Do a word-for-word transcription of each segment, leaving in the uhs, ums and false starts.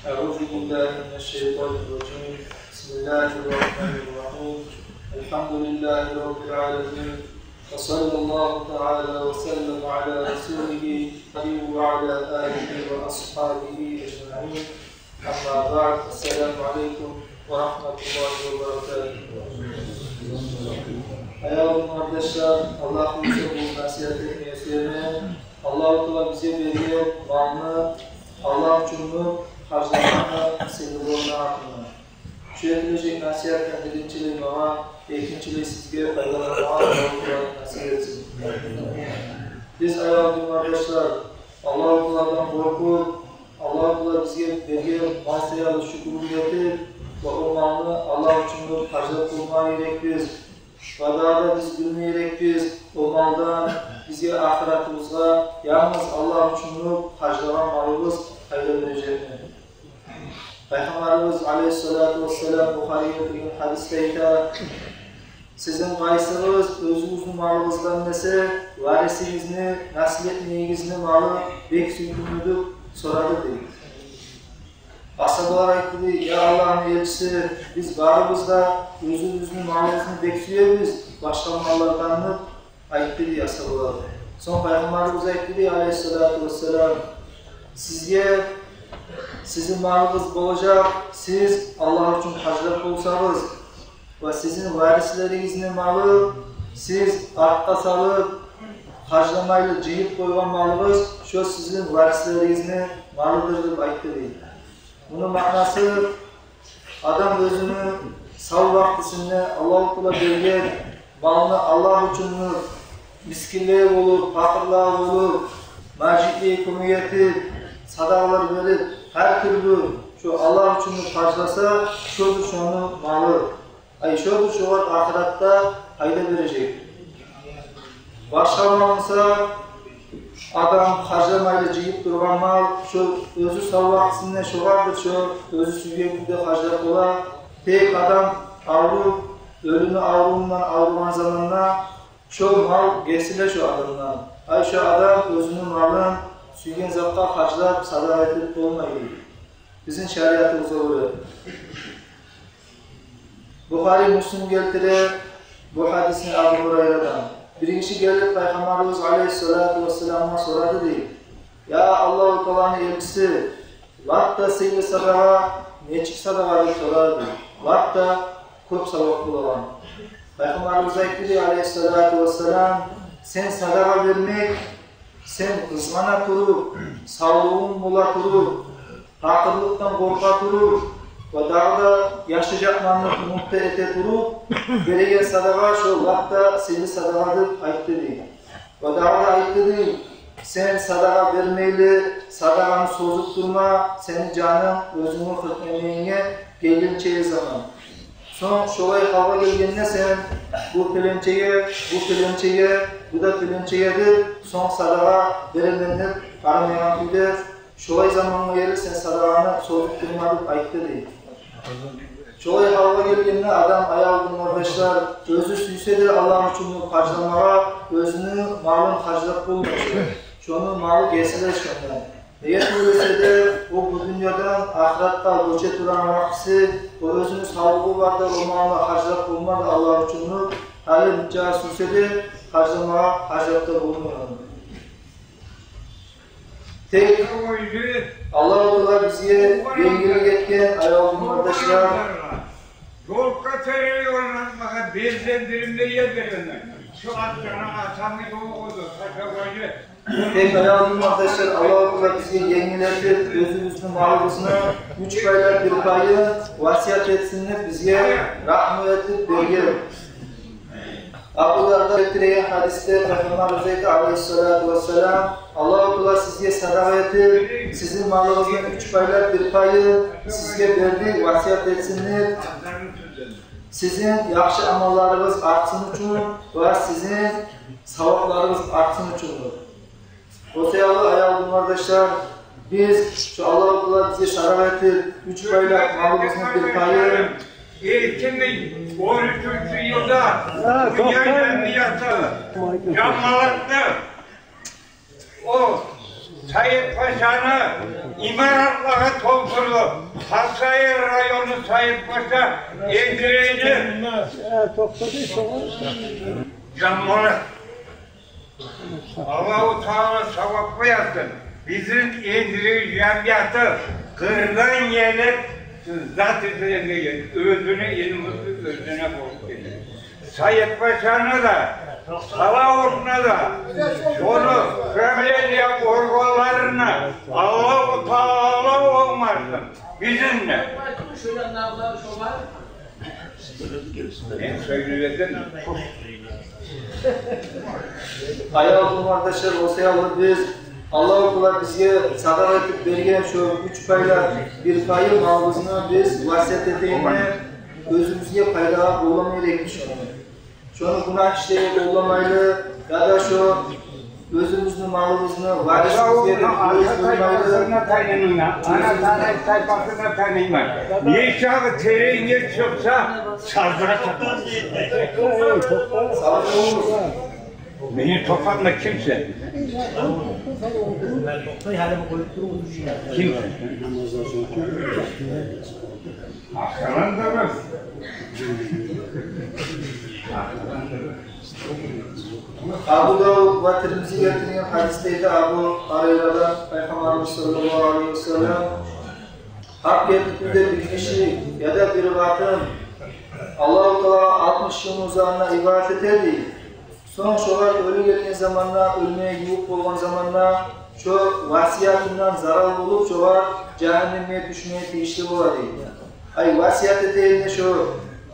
أعوذ بالله من الشيطان الرجيم. بسم الله الرحمن الرحيم. الحمد لله رب العالمين. وصلى الله تعالى وسلم على رسوله وعلى آله وأصحابه أجمعين. أما بعد. السلام عليكم ورحمة الله وبركاته. Аявлу къардашлар, Аллагь буюрса, бу насигьат этмеге сюемен Аллагьу Таала бизге берген малны Аллагь учунлукъ харжламакъны сыйлылыгъыны гьакъында. Шу этилежек насигьатдан биринчилей магъа, экинчилей сизге пайдаланмагъа Аллагьу Таала насип этсин. Биз, аявлу къардашлар, Аллагьу Тааладан къоркъуп, Аллагьу Таала бизге берген мал саялы шюкюрлюк этип, ва о малны Аллагь учунлукъ харжлап болма герекбиз. Ва дагъы да биз билме герекбиз, о малдан бизге ахыратыбызгъа янгыз Аллагь учунлукъ харжлагъан малыбыз пайда бережекни. Пайхаммарыбыз алейгьиссалату вассалам Бухариде гелтирген гьадисде айта: «Сизин къайсыгъыз оьзюгюзню малыгъыздан эсе варисигизни, наследнигигизни малы бек сюйкюмлюдюр?» – сорады, дей. Асгьабалар айтды, дей: «Я Аллагьны элчиси, биз барыбыз да оьзюбюзню малыбызны бек сюебиз башгъа маллардан», – деп айтды, дей, асгьабалар. Сонг Пайхаммарыбыз айтды, дей, алейгьиссалату вассалам: «Сизге сизин малыгъыз болажакъ, сиз Аллагь учун харжлап болсагъыз, ва сизин варислеригизни малы сиз артгъа салып, харжламайлы жыйып къойгъан малыгъыз, шо сизин варислеригизни малыдыр», – деп айтды, дей. Муну маънасы: адам оьзюню сав вакътисинде Аллагьу Таала берген малны Аллагь учунлукъ мискинлеге болуп, пакъырлагъа болуп, межитлеге кёмек этип, садагъалар берип, гьар тюрлю шо Аллагь учунлукъ харжласа, шодур шону малы. Ай, шодур шогъар ахыратда пайда бережек. Башгъа мал буса, адам харжламайлы жыйып тургъан мал, шо оьзю сав вакътисинде шогъардыр, шо оьзю сюйген кюйде харжлап бола. Тек адам авруп, оьлюню аврувундан авругъан заманда шо мал гесиле шо адамдан. Ай, шо адам оьзюню малын сюйген затгъа харжлап, садагъа этип болмай, дей. Бизин шариатыбызгъа гёре. Бухари, Муслим гелтире бу гьадисни Абу Гьурайрадан. Бир гиши гелип Пайхаммарыбыз алейгьиссалату вассаламгъа сорады, дей: «Я Аллагьу Тааланы элчиси, лап да сыйлы садагъа нечик садагъа?» – деп сорады, дей. Лап да кёп савап болагъан. Пайхаммарыбыз айтды, дей, алейгьиссалату вассалам: «Сен садагъа бермек, сен къызгъана туруп, савлугъунг бола туруп, пакъырлыкъдан къоркъа туруп, ва дагъы да яшажакъ малынгны умут да эте туруп береген садагъа шо лап да сыйлы садагъа», – деп айтды, дей. Ва дагъы да айтды, дей: «Сен садагъа бермейли, садагъаны созуп турма, сени жанынг оьзюнгню хыркъ эмегинге гелгинчеге заман. Сонг шолай гьалгъа гелгенде сен, бу пеленчеге, бу пеленчеге, бу да пеленчеге деп, сонг садагъа беремен деп къарамайгъан кюйде, шолай замангъа гелип сен садагъаны созуп турма», – деп айтды, дей. Шолай гьалгъа гелгенде адам, аявлу къардашлар, оьзю сюйсе де Аллагь учунлукъ харжламагъа, оьзюню малын харжлап болмай. Шону малы гесиле шондан. Неге тюгюл эсе де, о бу дюньядан ахыратгъа гёче турагъан вакътиси, о оьзюню савлугъу барда, о малын харжлап болмады Аллагь учунлукъ, гьали нечакъы сюйсе де харжламагъа гьажат да болмай. Тек Аллагьу Таала бизге енгиллик этген, аявлу къардашлар. Ёлгъа терек орнатмагъа безлендиримде ер берген. Шу атгъаны атамы ёкъ эди, таша къойду. Тек, аявлу къардашлар, Аллагьу Таала бизге енгиллик этип, оьзюбюзню малыбызны уьч пайлап бир пайын васият этсин деп бизге рагьму этип берген. Абу Дарда гелтирген гьадисде Пайхаммарыбыз айта, алейгьиссалату вассалам: «Аллагьу Таала сизге садагъа этип, сизин малыгъызны уьч пайлап бир пайын сизге берди, васият этсин деп, сизин яхшы амалларыгъыз артсын учун ва сизин савапларыгъыз артсын учун». О саялы, аявлу къардашлар, биз шу Аллагьу Таала бизге садагъа этип уьч пайлап малыбызны бир пайын, эки минг он уьчюнчю йылда дюнья жанны ятып, жамаатны о Сайытпашаны имаратлагъа толтурду. Хасавюрт району Сайытпаша Эндирейни жамиаты. Аллагьу Таала савапгъа язсын. Бизин Эндирей жамияты къырдан гелип зат этилген, оьзюню илмусу оьзюне болуп гелген. Сайытпашаны да, Салавюртну да, шону управление органларына Аллагьу Таала онгарсын. Бизин де. Мен сёйлеп эдим. Аявлу къардашлар, о саялы биз Аллагьу Таала бизге садагъа этип берген шо уьч пайдан бир пайы малыбызны биз васият этейим деп, оьзюбюзге пайдагъа къоллама герекбиз шону. Шону гюнагь ишлеге къолламайлы, яда шо оьзюбюзню малыбызны варисибизге берип къоймайлы. Ана тайпасына тайпасына тайпасына тайпасына тайпасына. Нечакъы теренге чыкъса, сазыра чыкъмас. Мени токътатма, кимсен? Кимсен? Ахырындырып. Абу Давуд ва Тирмизи гелтирген гьадисде де Абу Гьурайрадан, Пайхаммарыбыз саллаллагьу алайгьи ва саллам: гьакъ гертиликде бир гиши яда бир къатын Аллагьу Таалагъа алтмыш йылны узагъына ибадат этеди. Сонг шогъар оьлюм гелген заманда, оьлмеге ювукъ болгъан заманда, шо васиятындан зарал болуп, шогъар жагьаннемге тюшмеге тийишли бола, дей. Ай, васият этегенде шо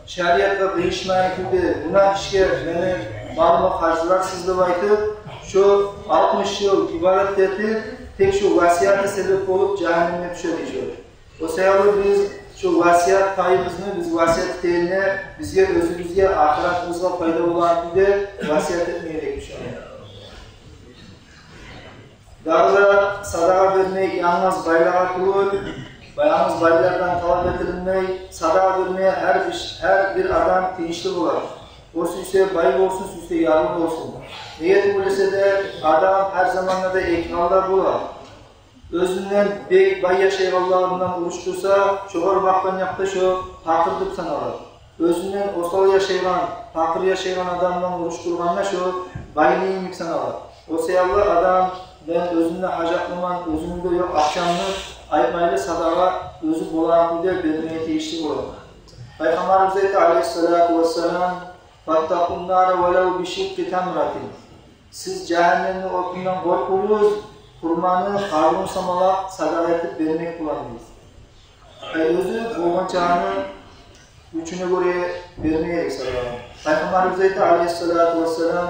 шариатгъа къыйышмайгъан кюйде, гюнагь ишге мени малымны харжларсыз деп айтып, шо алтмыш йыл ибадат этип, тек шо васияты себеп болуп, жагьаннемге тюше, дей шо. О саялы биз шо васият пайыбызны биз васият этегенде бизге, оьзюбюзге, ахыратыбызгъа пайда болагъан кюйде васият этме герекбиз шону. Дагъы да садагъа бермек янгыз байлагъа тюгюл, янгыз байлардан талап этилинмей, садагъа бермеге гьар бир, гьар бир адам тийишли бола. О сюйсе бай болсун, сюйсе ярлы болсун. Неге тюгюл эсе де, адам гьар заманда да эки гьалда бола. Оьзюнден бек бай яшайгъанларындан урушдурса, шогъар бакъгъан якъда шо пакъыр деп санала. Оьзюнден осал яшайгъан, пакъыр яшайгъан адамдан урушдургъанда, шо бай йимик санала. О саялы адам: «Мен оьзюм де гьажатлыман, оьзюмде ёкъ акъчам», — деп айтмайлы, садагъа оьзю болагъан кюйде бермеге тийишли бола. Пайхаммарыбыз айта, алайгьиссалату вассалам: «Фаттакъун нара валав бишикъкъи тамратин». Сиз жагьаннемни отундан къоркъугъуз, хурманы къабугъун самалап садагъа этип бермек булан, дей. Ай, оьзю болгъан чагъыны гючюне гёре бермеге герек садагъаны. Пайхаммарыбыз айта, алайгьиссалату вассалам: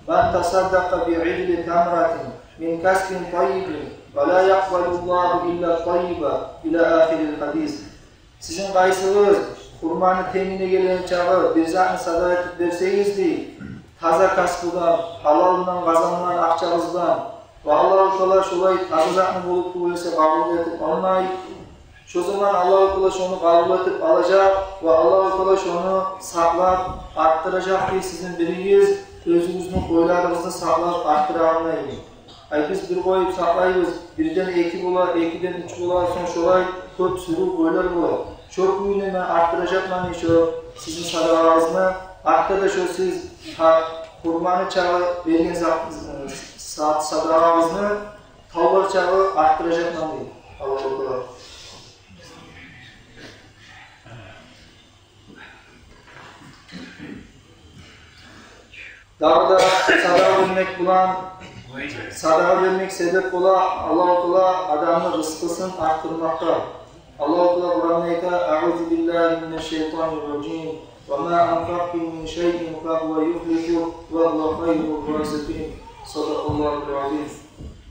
«Ман тасаддакъа би идли тамратин мин касбин таййибин, ва ла якъбалуллагьу илла таййиба», ила ахирил гьадис. Сизин къайсыгъыз хурманы тенгине гелген чагъы бир затны садагъа этип берсегиз, дей, таза касбудан, гьалалдан къазангъан акъчагъыздан, ва Аллагьу Таала шолай таза затны болуп тюгюл эсе къабул этип алмай, шо заман Аллагьу Таала шону къабул этип алажакъ, ва Аллагьу Таала шону сакълап артдыражакъ, дей, сизин биригиз оьзюгюзню къойларыгъызны сакълап артдырагъандай. Ай, биз бир къой сакълайбыз, бирден эки бола, экиден уьч бола, сонг шолай кёп сюрюв къойлар бола. Шо кюйню мен артдыражакъман шо сизин садагъагъызны, артда да шо сиз, гьа, хурманы чагъы берген зат, са-, садагъагъызны тавлар чагъы артдыражакъман, дей Аллагьу Таала. Дагъы да садагъа бермек булан, садагъа бермек себеп бола Аллагьу Таала адамны рызкъысын артдырмакъгъа. Аллагьу Таала Къуранда айта: «Аъузу биллагьи минаш шайтанир ражим. Ва ма анфакътум мин шайин фагьува юхлифугь, ва гьува хайру разикъин». Садакъаллагьул азим.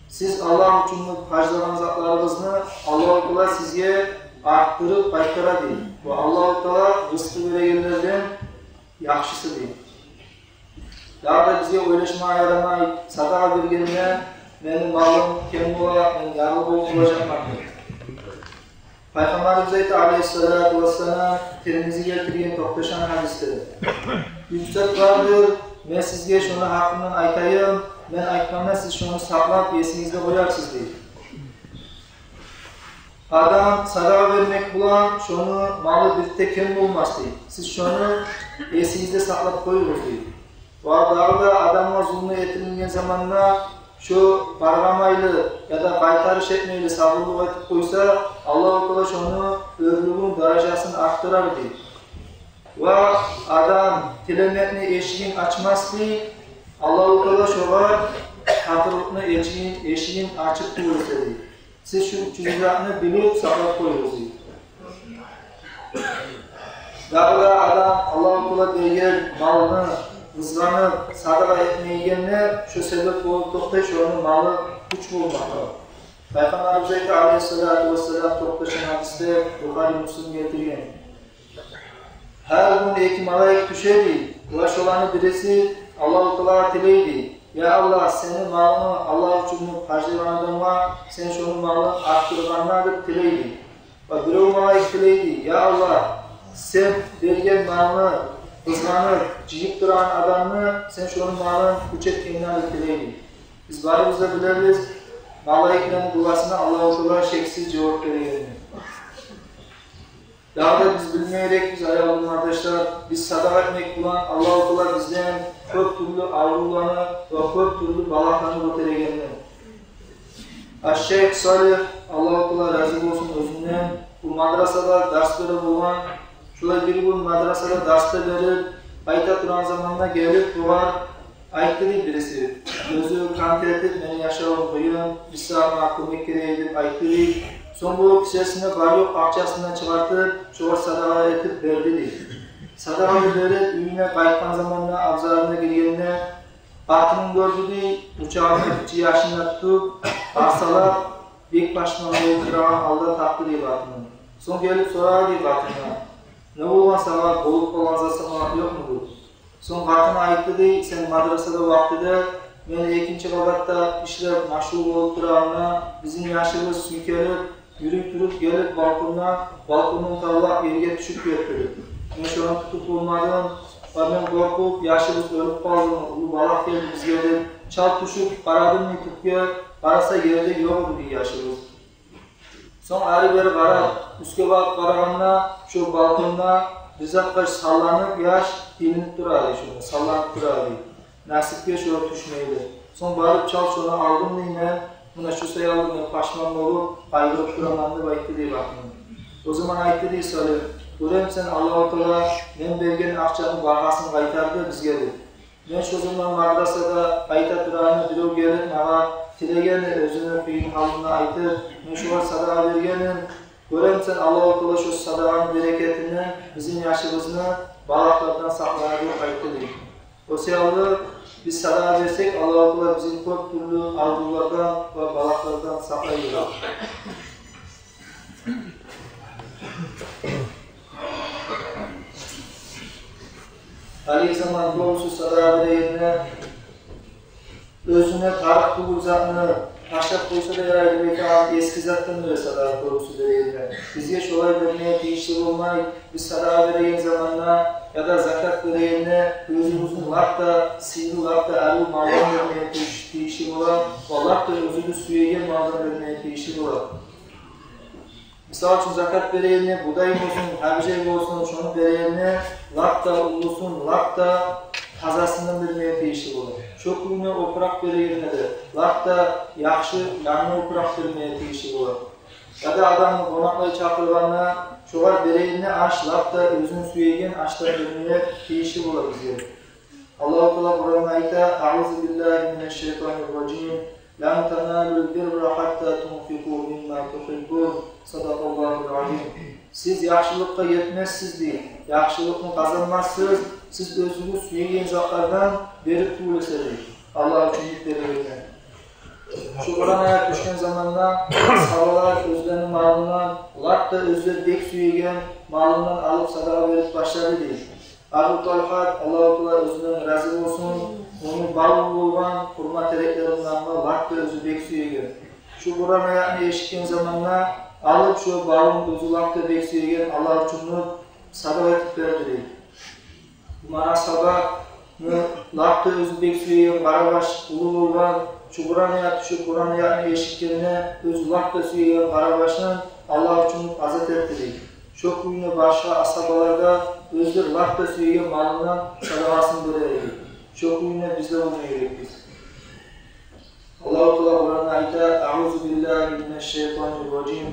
Сиз Аллагь учун харжлагъан затларыгъызны Аллагьу Таала сизге артдырып къайтара, дей. Ва Аллагьу Таала рызкъы берегенлерден яхшысы, дей. Дагъы да бизге ойлашмагъа ярамай, садагъа бергенде мени малым кем бола, мен ярлы болуп къалажакъман деп. Пайхаммарыбыз айта, алайгьиссалату вассалам, Тирмизи гелтирген токъташгъан гьадисде: «Уьч зат бардыр, мен сизге шону гьакъындан айтайым, мен айтгъанда сиз шону сакълап эсигизде къоярсыз», — дей. Адам садагъа бермек булан шону малы бир де кем болмас, дей. Сиз шону эсигизде сакълап къоюгъуз, дей. Ва дагъы да адамгъа зулму этилинген заманда шо къаргъамайлы яда къайтарыш этмейли, сабурлукъ этип къойса, Аллагьу Таала шону оьрлюгюн, даражасын артдырар, дей. Ва адам тилемекни эшигин ачмас, дей, Аллагьу Таала шогъар пакъырлыкъны эшигин, эшигин ачып тюгюл эсе, дей. Сиз шу уьч юз затны билип, сакълап къоюгъуз, дей. Дагъы да адам Аллагьу Таала берген малны къызгъанып, садагъа этмейгенде, шо себеп болуп токътай шону малы пуч болмакъгъа. Пайхаммарыбыз айта, алейгьиссалату вассалам, токъташгъан гьадисде, Бухари, Муслим гелтирген: гьар гюн эки малайик тюше, дей, ва шоланы бириси Аллагьу Таалагъа тилей, дей: «Я Аллагь, сени малынгны Аллагь учун харжлайгъан адамгъа сен шону малын артдыргъангъа», – деп тилей, дей. Ва бирев малайик тилей, дей: «Я Аллагь, сен берген малны къызгъанып, жыйып турагъан адамны сен шону малын пуч этгенге», – деп тилей, дей. Биз барыбыз да билебиз малайиклени дуасына Аллагьу Таала шексиз жавап берегенни. Дагъы да биз билме герекбиз, аявлу къардашлар, биз садагъа этмек булан Аллагьу Таала бизден кёп тюрлю аврувланы ва кёп тюрлю балагьланы гётерегенни. Аш-шейх Салигь, Аллагьу Таала рази болсун оьзюнден, бу мадрасада дарс бере болгъан. Шолай бир гюн мадрасада дарс да берип, къайта турагъан заманда гелип, бугъар айтды, дей, бириси. Оьзю контракт этип, мени яшавум къыйын, бир сагьат магъа кёмек герек деп айтды, дей. Сонг бу кисесинде бар-ёкъ акъчасын да чыгъартып, шогъар садагъа этип берди, дей. Садагъаны берип, уьюне къайтгъан заманда, абзарына гиргенде, къатынын гёрдю, дей, къучагъына гиччи яшын да тутуп, арсалап, бек пашман болуп турагъан гьалда тапды, дей, къатынын. Сонг гелип сорады, дей, къатынына: «Не болгъан сагъа, болуп къалгъан зат сама ёкъму?» – деп. Сонг къатыны айтды, дей: «Сен мадрасада вакътиде мен экинчи къабатда ишлеп машгъул болуп турагъанда, бизин яшыбыз сюйкелип, юрюй туруп гелип балконда, балкондан тавлап ерге тюшюп гетди. Мен шону тутуп болмадым. Ва мен къоркъуп, яшыбыз оьлюп къалдымы, уллу балагь гелди бизге деп, чалт тюшюп къарадым, дей, тюпге, къараса, ерде ёкъ эди, дей, яшыбыз. Сонг ары-бери къарап, уьстге багъып къарагъанда, шо балконда бир затгъа салланып, яш илинип тура эди, шо салланып тура эди. Насипге шо тюшмейди. Сонг барып чалт шону алдым, дей, мен, муна шо саялы мен пашман болуп, къайгъырып тураман», – деп айтды, дей, къатыны. О заман айтды, дей, Салигь: «Гёремисен, Аллагьу Таала мен берген акъчаны багьасын къайтарды бизге», – деп. Мен шо заман мадрасада къайта турагъанда, бирев гелип магъа тилегенди, оьзюню къыйын гьалын айтып, мен шогъар садагъа бергенмен. Гёремисен, Аллагьу Таала шо садагъаны берекетинден бизин яшыбызны балагьлардан сакълады деп айтды, дей. О саялы биз садагъа берсек, Аллагьу Таала бизин кёп тюрлю аврувлардан ва балагьлардан сакълайды. Гьалиги заман кёбюсю садагъа берегенде оьзюне тарыкъ тюгюл затны ташлап къойса да ярай деп айтагъан эски затдан бере садагъа кёбюсю берегенде. Бизге шолай бермеге тийишли болмай, биз садагъа береген заманда яда закат берегенде оьзюбюзню лап да сыйлы, лап да арив малдан бермеге тийиш-, тийишли бола, ва лап да оьзюбюз сюеген малдан бермеге тийишли бола. Мисал учун, закат берегенде будай болсун, гьабижай болсун, шону берегенде лап да уллусун, лап да тазасындан бермеге тийишли бола. Шо кюйде опуракъ берегенде де лап да яхшы, янгы опуракъ бермеге тийишли бола. Яда адамны къонакълай чакъыргъанда, шогъар берегенде аш, лап да оьзюнг сюеген ашдан бермеге тийишли бола бизге. Аллагьу Таала Къуранда айта: «Аузу биллагьи минаш-шайтанир-ражим. Лан таналул бирра хатта тунфикъу мимма тухиббун». Садакъаллагьул азим. Сиз яхшылыкъгъа етмессиз, дей, яхшылыкъны къазанмассыз, сиз оьзюгюз сюеген затлардан берип тюгюл эсе, дей, Аллагь учун деп берегенде. Шу Къуран аят тюшген заманда сагьабалар оьзлени малындан, лап да оьзлер бек сюеген малындан алып садагъа берип башлады, дей. Абу Талхат, Аллагьу Таала оьзюнден рази болсун, ону баву болгъан хурма тереклеринден лап да оьзю бек сюеген. Шу Къуран аятны эшитген заманда алып, шу бавун оьзю лап да бек сюеген, Аллагь учун деп садагъа этип берди, дей. Умар асгьабаны лап да оьзю бек сюеген къарабаш уллу болгъан, шу Къуран аят тюшюп, Къуран аятны эшитгенде оьзю лап да сюеген къарабашын Аллагь учун азат этди дей. Шо кюйде башгъа асгьабалар да оьзлер лап да сюеген малындан садагъасын бере эди. Шо кюйде биз де болма герекбиз. Аллагьу Таала Къуранда айта: «Аъузу биллагьи минаш-шайтанир-ражим.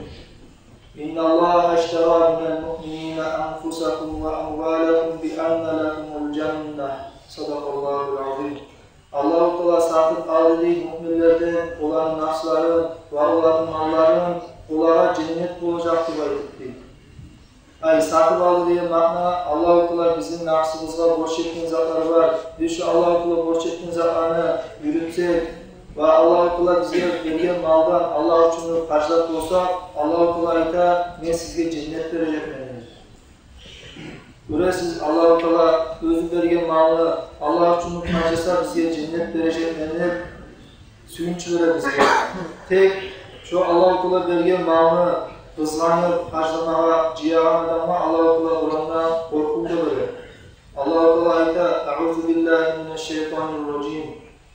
Инналлагьа иштара минал муъминина анфусагьум ва амвалагьум би анна лагьумул жанна». Садакъаллагьул азим. Аллагьу Таала сатып алды дей муъминлерден оланы напсларын ва оланы малларын, олагъа женнет болажакъ деп айтып дей. Ай, сатып алды деген маъна, Аллагьу Таала бизин напсыбызгъа борч этген затлар бар. Биз шо Аллагьу Таала борч этген затланы юрютсек ва Аллагьу Таала бизге берген малдан Аллагь учун харжлап болсакъ, Аллагьу Таала айта: «Мен сизге женнет бережекмен», — деп. Гёресиз, Аллагьу Таала оьзю берген малны Аллагь учун харжласа, бизге женнет бережекмен деп сююнч бере бизге. Тек шо Аллагьу Таала берген малны къызгъанып харжламагъа жыягъан адамгъа Аллагьу Таала Къуранда къоркъув да бере. Аллагьу Таала айта: «Аъузу биллагьи минаш-шайтанир-ражим.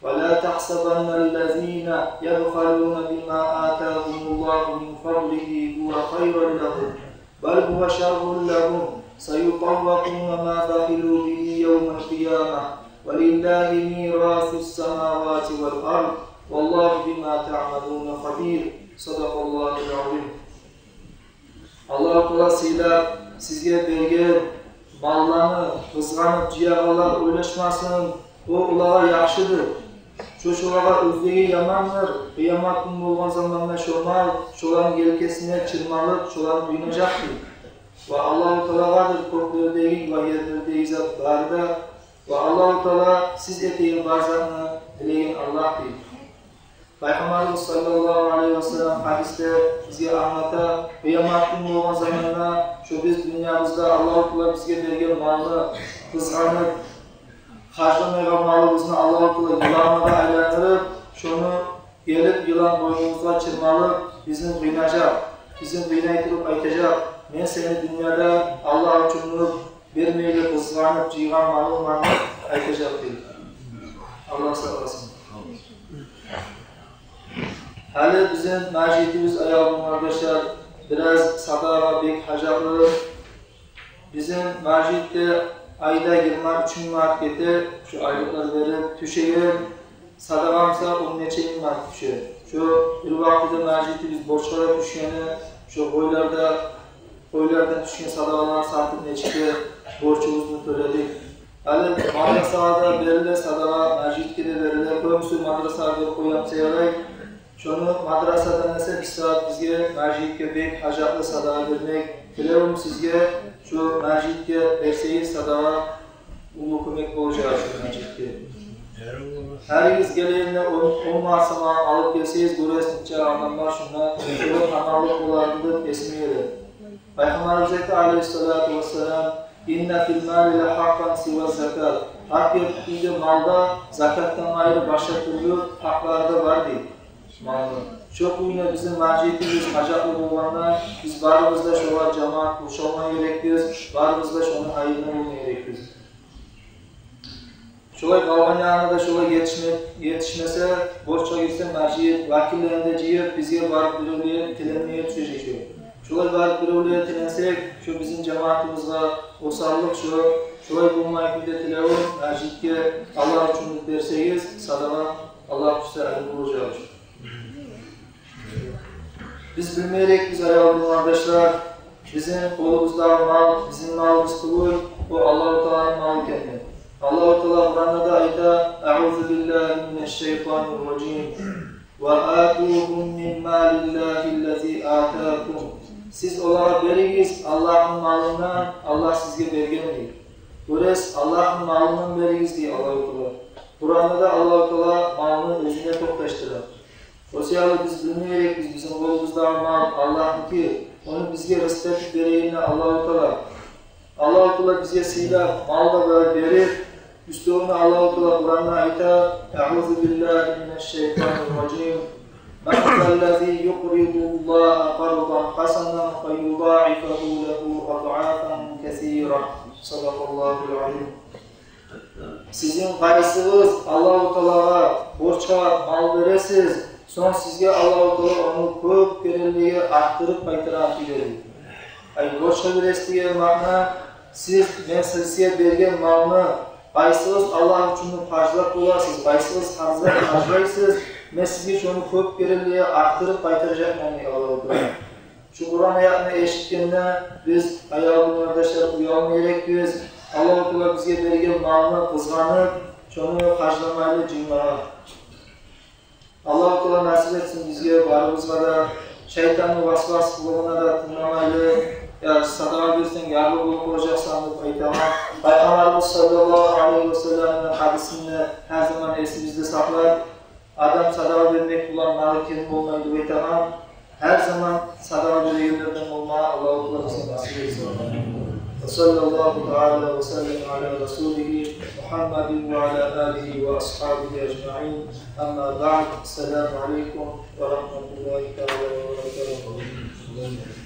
Ва ла тахсабанналлазина ябхалуна бима атагьумуллагьу мин фадлигьи гьува хайран лагьум, бал гьува шаррун лагьум, саютаввакъуна ма бахилу бигьи явмал къиямагь, ва лиллагьи мирасус-самавати вал ард, валлагьу бима таъмалуна хабир». Садакъаллагьул азим. Аллагьу Таала сыйлап сизге берген малланы къызгъанып жыягъанлар ойлашмасын, о олагъа яхшыдыр. Шо шолагъа оьзлеге ямандыр. Къыямат гюн болгъан заманда шо мал шоланы елкесине чырмалып, шоланы къыйнажакъдыр. Ва Аллагьу Таалагъадыр кёклердеги ва ерлердеги зат бары да. Ва Аллагьу Таала сиз этеген бар затны билеген Аллагьдыр. Пайхаммарыбыз саллаллагьу алайгьи ва саллам гьадисде бизге англата, къыямат гюн болгъан заманда шо биз дюньябызда Аллагьу Таала бизге берген малны къызгъанып, харжламайгъан малыбызны Аллагьу Таала йылангъа айландырып, шону гелип йылан бойнубузгъа чырмалып, бизин къыйнажакъ, бизин къыйнай туруп айтажакъ: «Мен сени дюньяда Аллагь учунлукъ бермейли къызгъанып жыйгъан малынгман», — деп айтажакъ дей. Аллагь сакъласын. Гьали бизин межитибиз, аявлу къардашлар, бираз садагъагъа бек гьажатлы. Бизин межитде айда йигирма уьч минг манат гете, шо айлыкълар берип тюшеген садагъа буса он нече минг манат тюше. Шо бир вакътиде межитибиз борчгъа да тюшгени, шо къойларда, къойлардан тюшген садагъаланы сатып нечик де борчубузну тёледик. Гьали мадрасагъа да бериле садагъа, межитге де бериле. Кёбюсю мадрасагъа берип къоямыз ярай. Шону мадрасадан эсе бир сагьат бизге, межитге бек гьажатлы садагъа бермек. Тилевюм сизге, шо межитге берсегиз садагъа, уллу кёмек болажакъ шо межитге. Гьаригиз гелегенде он, он манат сама алып гелсегиз, гёресиз, нече адам бар шунда, шолар таманлыкъ болар деп эсиме геле. Пайхаммарыбыз айта, алайгьиссалату вассалам: «Инна фил мали лагьакъкъан сиваз-закат». Гьакъ герти кюйде малда закатдан къайры башгъа тюрлю гьакълары да бар дей малны. Шо кюйде бизин межитибиз гьажатлы болгъанда, биз барыбыз да шогъар жамаат къуршалма герекбиз, барыбыз да шону гьайына болма герекбиз. Шолай къалгъан ягъына да шолай етишме-, етишмесе, борчгъа гирсе, межит вакиллени де жыйып, бизге барып биревлеге тиленмеге тюшежек шо. Шолай барып биревлеге тиленсек, шо бизин жамаатыбызгъа осаллыкъ шо. Шолай болмай кюйде тилевюм, межитге Аллагь учунлукъ берсегиз садагъа, Аллагь сюйсе, гьали болажакъ шо. Биз билме герекбиз, аявлу къардашлар, бизин къолубуздагъы мал бизин малыбыз тюгюл, о Аллагьу Тааланы малы экенни. Аллагьу Таала Къуранда да айта: «Аъузу биллагьи минаш-шайтанир-ражим. Ва атугьум мин малиллагьи ллази атакум». Сиз олагъа беригиз Аллагьны малындан, Аллагь сизге берген дей. Гёресиз, Аллагьны малындан беригиз дей Аллагьу Таала. Къуранда да Аллагьу Таала малны оьзюне токъташдыра. О саялы биз билме герекбиз, бизин къолубуздагъы мал Аллагьныки, ону бизге рызкъы этип берегени Аллагьу Таала. Аллагьу Таала бизге сыйлап мал да берип, уьстевюне Аллагьу Таала Къуранда айта: «Аъузу биллагьи минаш-шайтанир-ражим. Ман заллази юкъридуллагьа къардан хасанан фаюдаъифагьу лагьу адъафан касира». Садакъаллагьул азим. Сизин къайсыгъыз Аллагьу Таалагъа борчгъа мал бересиз, Сонг сизге Аллагьу Таала ону кёп керенлеге артдырып къайтарагъан кюйде. Ай, башгъа бир эсдирген маъна: сиз, мен сизге берген малны къайсыгъыз Аллагь учун харжлап боласыз, къайсыгъыз харжлап, харжлайсыз, мен сизге шону кёп керенлеге артдырып къайтаражакъман, дей Аллагьу Таала. Шу Къуран аятны эшитгенде биз, аявлу къардашлар, уялма герекбиз Аллагьу Таала бизге берген малны къызгъанып, шону харжламайлы жыймагъа. Аллагьу Таала насип этсин бизге, барыбызгъа да, шайтанны васвас къылыгъына да тынгламайлы. Я, садагъа берсенг, ярлы болуп къалажакъсан деп айтагъан Пайхаммарыбыз саллаллагьу алайгьи васалламны гьадисин де гьар заман эсибизде сакълап, адам садагъа бермек булан малы кем болмай деп айтагъан, гьар заман садагъа берегенлерден болма Аллагьу Таала бизге насип этсин. Ва саллаллагьу таала ва саллам ала расулигьи Мугьаммадин ва ала алигьи ва асгьабигьи ажмаин. Амма баъд. Ассаламу алайкум ва рагьматуллагьи таала ва баракатугь.